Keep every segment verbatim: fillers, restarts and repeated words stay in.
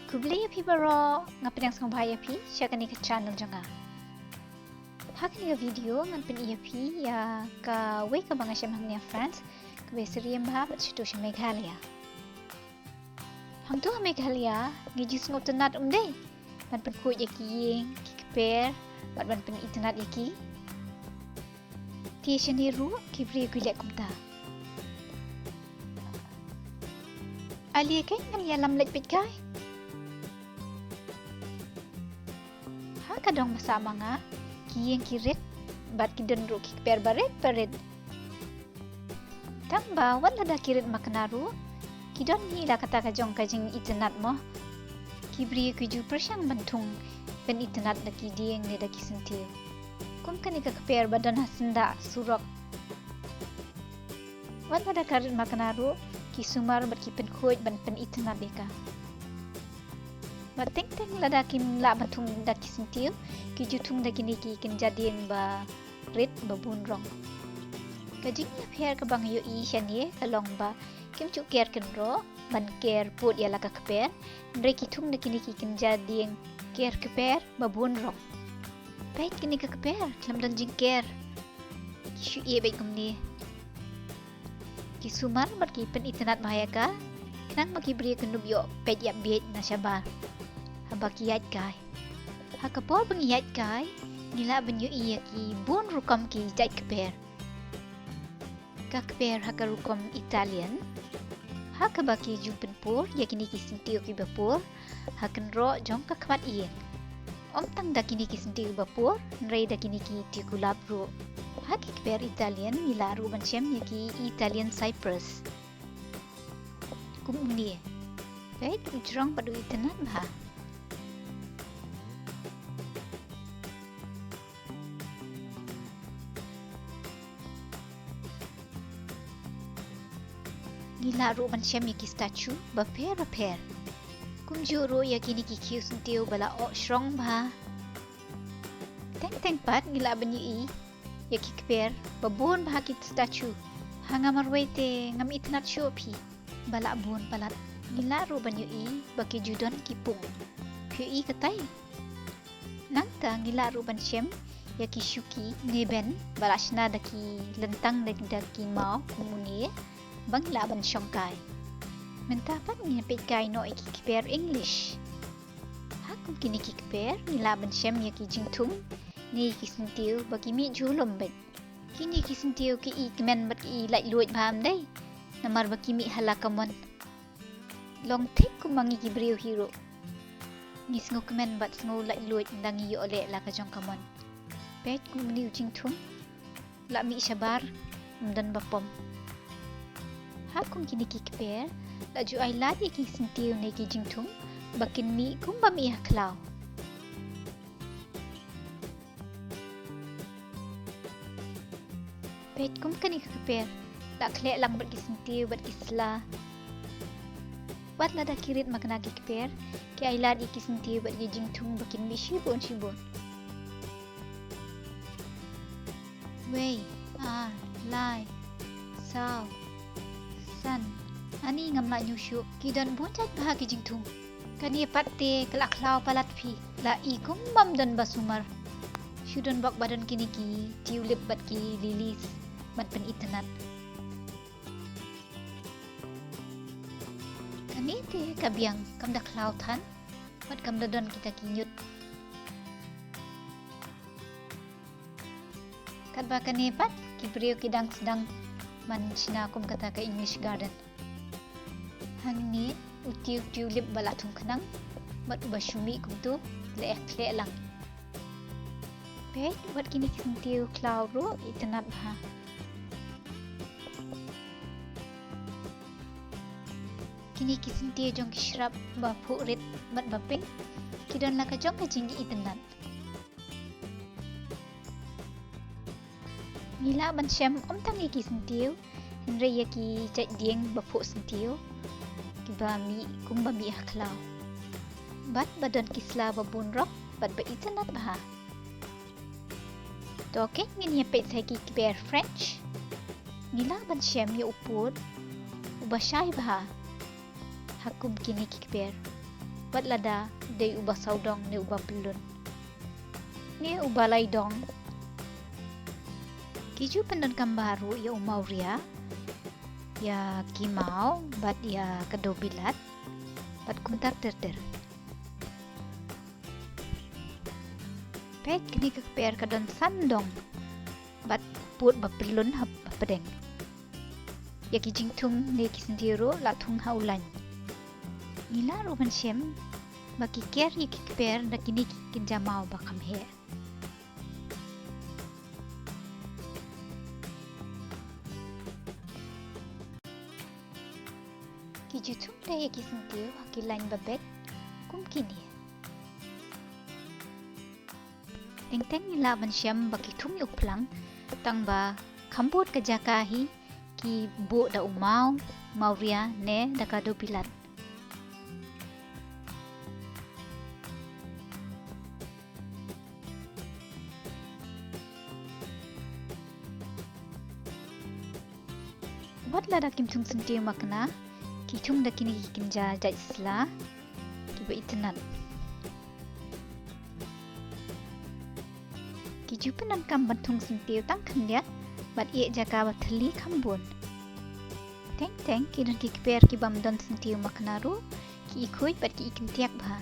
Khublei ïa phi baroh, nga pdiang sngewbha ïa phi sha kane ka channel jong nga. Ha kane ka video ngan pyni ïa phi ïa kawei kaba nga shem hangne ha France, kaba syriem bha bad sha tu sha Meghalaya. Hangtu ha Meghalaya ngi ju sngewtynnat um dei ban pynkhuid ïa ki ïing ki kper bad ban pynitynnat ïa ki. Te shane ruh ki briew ki leh kumta. Ale keiñ ngan ïalam leit peit kai. Ha ka dong ba sah ma nga ki ïing ki rit bad ki don ruh ki kper barit barit. Tang ba wat lada ki rit makna ruh ki don hi la kata ka jong ka jingitynnat mo. Ki briew ki ju pyrshang ban thung ban itynnat da ki dieng ne da ki syntiew. Kum kane ka kper ba don ha syndah surok. Wat lada ka rit makna ruh ki sumar bad ki pynkhuid ban pynitynnat ïa ka. Bad teng teng lada kim lah ban thung da ki syntiew ki ju thung da kine ki kynja dieng ba rit ba bun rong. Ka jingïapher kaba nga ïohi shane ka long ba kim ju ker kynroh ban ker pud ïa la ka kper, hynrei ki thung da kine ki kynja dieng ker kper ba bun rong. Peit kine ka kper khlem don jingker. Ki shu ïeh beit kumne. Ki sumar bad ki pynitynnat bha ïa ka khnang ba ki briew kin ïoh peit ïa bieit na shabar. Haba ki ïaid kai. Ha ka por ba ngi ïaid kai ngi lah ban ïohi ïa ki bun rukom ki jait kper. Ka kper ha ka rukom Italian. Ha kaba ki ju pynpur ïa kine ki syntiew kiba pur ha kynroh jong ka khmat ïing. Ym tang da kine ki syntiew ba pur, hynrei da kine ki tiew kulab ruh. Ha ki kper Italian ngi lah ruh ban shem ïa ki Italian cypress. Kum une. Peit u jrong bad u itynnat bha. Ngi lah ruh ban shem ïa ki statue bapher bapher. Kumjuh ruh ïa kine ki khiew syntiew ba la oh shrong bha. Teng teng pat ngi lah ban ïohi ïa ki kper ba bun bha ki statue. Ha nga marwei te ngam itynnat shuh phi ba la bun palat. Ngi lah ruh ban ïohi ba ki ju don ki pung. Phi ïohi katai? Nangta ngi lah ruh ban shem ïa ki shuki ne ben ba la shna da ki lyntang ne da ki maw kum une ba ngi lah ban shong kai. Mynta pat ngin peit kai noh ïa ki kper English. Ha kum kine ki kper ngi lah ban shem ïa ki jingthung ne ki syntiew ba ki mih jhur lum beit. Kine ki syntiew ki i kmen bad ki i laitluid bha ym dei. Namar ba ki mih ha la ka mon. Long thik kum ma ngi ki briew hi ruh. Ngi sngew kmen bad sngew laitluid ynda ngi ïoh leh la ka jong ka mon. Peit kum une u jingthung. La mih shabar ym don ba pom. Ha kum kine ki kper la ju ai lad ïa ki syntiew ne ki jingthung ba kin mih kum ba mih ha khlaw. Peit kum kane ka kper la khleh lang bad ki syntiew bad ki sla. Wat lada ki rit makna ki kper ki ai lad ïa ki syntiew bad ki jingthung ba kin mih shibun shibun. Wei, ar, lai, saw, san. Ani ngam lah ñiew shuh. Ki don bun jait bha ki jingthung. Kane pat te ka la khlaw palat phi. La i kum bym don ba sumar. Shu don bok ba don kine ki tulip bad ki lilies ban pynitynnat. Kane te ka biang kam da khlaw than bad kam da don kita ki ñiut. Katba kane pat ki briew ki dang sdang ban shna kum kata ka English garden. Hangne u tiew tulip ba la thung khnang bad uba shu mih kumtu la eh khleh lang. Peit wat kine ki syntiew khlaw ruh itynnat bha. Kine ki syntiew jong ki shrub ba phuh rit bad ba pink ki don la ka jong ka jingitynnat. Ngi lah ban shem ym tang ïa ki syntiew hynrei ïa ki jait dieng ba phuh syntiew kiba mih kum ba mih ha khlaw. Bad ba don ki sla ba bun rok bad ba itynnat bha. To keiñ ngin ïa peit sa ki kper French. Ngi lah ban shem ïa u pud uba shai bha ha kum kine ki kper. Wat lada dei uba sawdong ne uba pyllun ne uba laidong. Ki ju pyndonkam bha ruh ïa u mawria, ïa ki maw bad ïa ka dewbilat bad kumta ter ter. Peit kane ka kper ka don san dong bad pud ba pyllun hap-, hapdeng. Ïa ki jingthung ne ki syntiew ruh la thung ha u lain. Ngi lah ruh ban shem ba ki ker ïa ki kper da kine ki kynja maw ba kham heh. Ki ju thung leh ïa ki syntiew ha ki lain ba beit kum kine. Teng teng ngi lah ban shem ba ki thung ïa u phlang, tang ba kham bud ka jaka hi ki buh da u maw, mawria ne da ka dewbilat. Wat lada kim thung syntiew makna, ki thung da kine ki kynja jait sla kiba itynnat. Ki ju pyndonkam ban thung syntiew tang khyndiat bad ïeh jaka ba thylli kham bun. Teng teng ki don ki kper ki bym don syntiew makna ruh ki i khuid bad ki i kyntiak bha.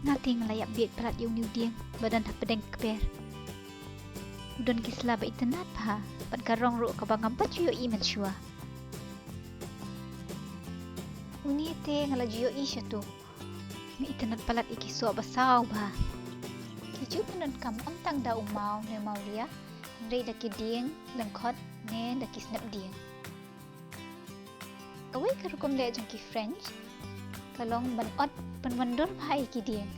Nga te nga la ïap bieit palat ïa une u dieng ba don hapdeng kper. U don ki sla ba itynnat bha bad ka rong ruh kaba ngam pat ju ïohi mynshuwa. Une te nga la ju ïohi shatu. Nga itynnat palat ïa ki soh ba saw bha. Ki ju pyndonkam ym tang da u maw ne mawria, hynrei da ki dieng lyngkhot ne da ki snep dieng. Kawei ka rukom leh jong ki French ka long ban ot pynwandur bha ïa ki dieng.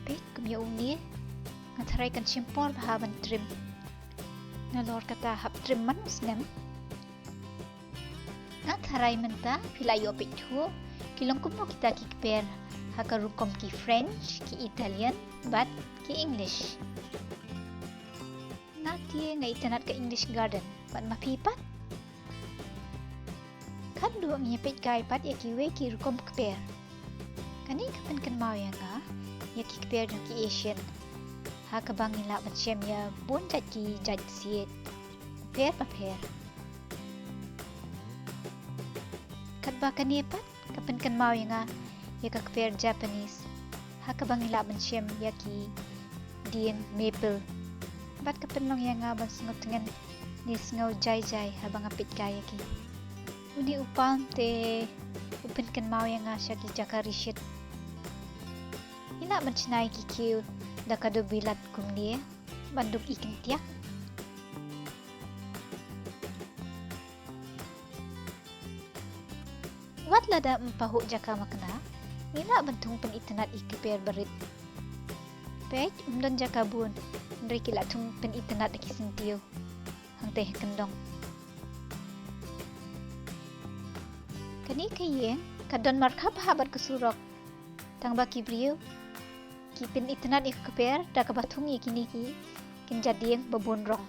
Peit kum ïa une, nga tharai kan shim por bha ban trim. Nalor kata hap trim man u snem. Nga tharai mynta phi la ïoh peit thuh ki long kumno kita ki kper ha ka rukom ki French, ki Italian bad ki English. Nga te nga itynnat ka English Garden, bad ma phi pat? Khatduh ngin ïa peit kai pat ïa kiwei ki rukom kper. Kane ka pynkynmaw ïa nga ïa ki kper jong ki Asian, ha kaba ngi lah ban shem ïa bun jait ki jait siej bapher bapher. Katba kane pat ka pynkynmaw ïa nga ïa ka kper Japanese, ha kaba ngi lah ban shem ïa ki dieng maple. Bad ka pynlong ïa nga ban sngew tngen ne sngew jai jai haba nga peit kai ïa ki. Une u palm te u pynkynmaw ïa nga sha ki jaka rishit. Ngi lah ban shna ïa ki khiew da ka dewbilat kumne ban dup i kyntiak. Wat lada ym pahuh jaka makna, ngi lah ban thung pynitynnat ïa ki kper barit. Peit, ym don jaka bun, hynrei ki la thung pynitynnat da ki syntiew hangtei ha kyndong. Kane ka ïing ka don markha bha bad ka surok. Tang ba ki briew ki pynitynnat ïa ka kper da kaba thung ïa kine ki kynja dieng ba bun rong.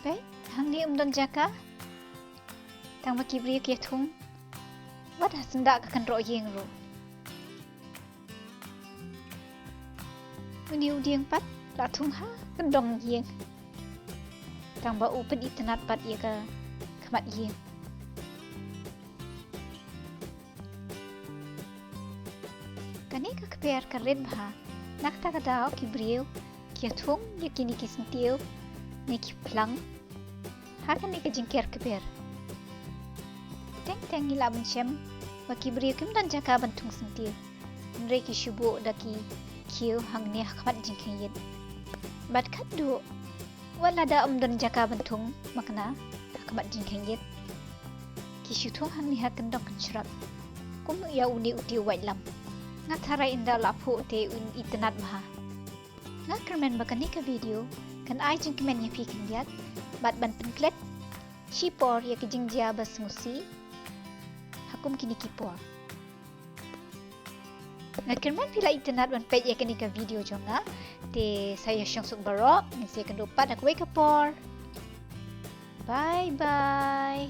Peit, hangne ym don jaka, tang ba ki briew ki ïa thung wat ha syndah ka kynroh ïing ruh. Une u dieng pat la thung ha kyndong ïing, tang ba u pynitynnat pat ïa ka khmat ïing. Kane ka kper ka rit bha, na kata ka daw ki briew ki ïa thung ïa kine ki syntiew ne ki phlang ha kane ka jingker kper. Teng teng ngi lah ban shem ba ki briew kim don jaka ban thung syntiew, hynrei ki shu buh da ki khiew hangne ha khmat jingkhynñiat. Bad khatduh, wat lada ym don jaka ban thung makna ha khmat jingkhynñiat, ki shu thung hangne ha kyndong kynshrap, kum ïa une u tiew waitlam. Nga tharai ynda la phuh te un itynnat bha. Nga kyrmen ba kane ka video kan ai jingkmen ïa phi khyndiat bad ban pynklet shipor ïa ki jingjia ba sngewsih ha kum kine ki por. Nga kyrmen phi la itynnat ban peit ïa kane ka video jong nga. Te sa ïashongsuk baroh, ngin sa ïakynduh pat ha kawei ka por. Bye bye.